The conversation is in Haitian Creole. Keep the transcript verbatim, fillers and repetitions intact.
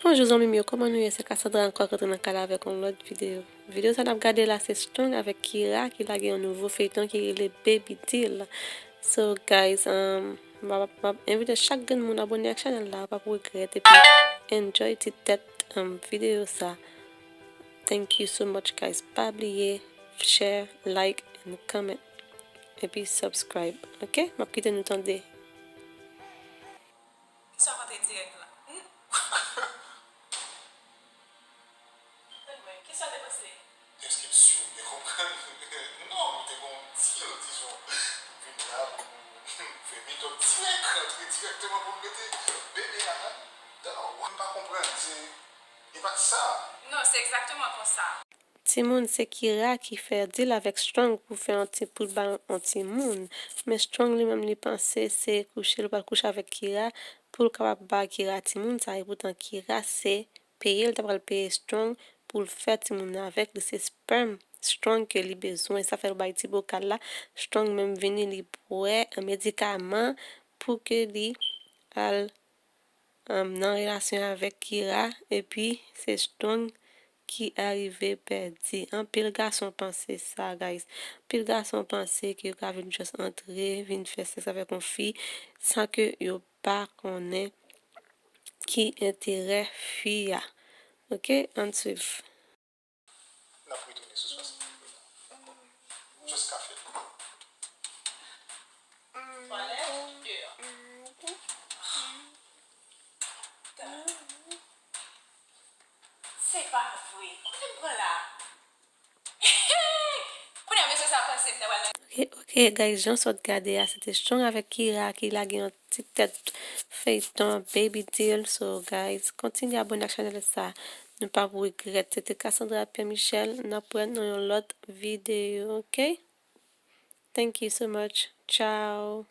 Bonjou zanmi m yo, kòman nou ye? Se Cassandra ankò k rantre nan kay la avèk yon lòt videyo. Videyo sa n ap gade la se Strong avèk Kira ki lage yon nouvo feyton ki rele Baby Deal. So guys, um, m ap, m ap envite chak grenn moun abòne ak chanèl la, w p ap regrèt, epi enjoy ti tèt, um, videyo sa. Thank you so much guys. Pa bliye share, like and comment. Epi subscribe. Ok? M ap kite nou tande. Sa rantre dirèk la. Hmm. Anmwey, kisa w te panse? Èske m si w byen konprann? Non, nou te gen yon deal, dizon, pou m vin la, pou m fè metòd dirèk, rantre dirèkteman pou m mete bebe a anndan. M pa konprann, se, e pa t sa. Non, se egzakteman konsa. Timoun, se Kira ki fè deal avèk Strong pou fè yon ti, pou l ba l yon timoun. Men Strong li menm li panse se kouche l pral kouche avèk Kira pou l kapab ba Kira timoun sa. Epoutan Kira se peye l ta pral peye Strong pou l fè timoun nan avèk li. Se sperm Strong ke li bezwen. Sa fè l bay ti bokal la. Strong menm vini li bwè medikaman pou ke li al um, nan relasyon avèk Kira, epi se Strong ki arive pèdi. Anpil gason panse sa, guys. Anpil gason panse ke yo ka vin just antre, vin fè sèks avèk yon fi, san ke yo pa konnen ki enterè fi a. Ok, ann swiv. N ap retounen sou swasannde dola ankò. Just kafe. Twalèt, deyò. Se pa vre. Kote m pran la? Kounye a, mesye sa panse m ta pral nan. Ok, ok, guys, jan w sot gade a, se te Strong avèk Kira ki lage yon ti tèt feyton Baby Deal. So, guys, kontinye abòne ak chanèl sa. Nou p ap regrèt. Se te Cassandra Pierre Michel. N ap wè nan yon lòt videyo, ok? Thank you so much. Ciao.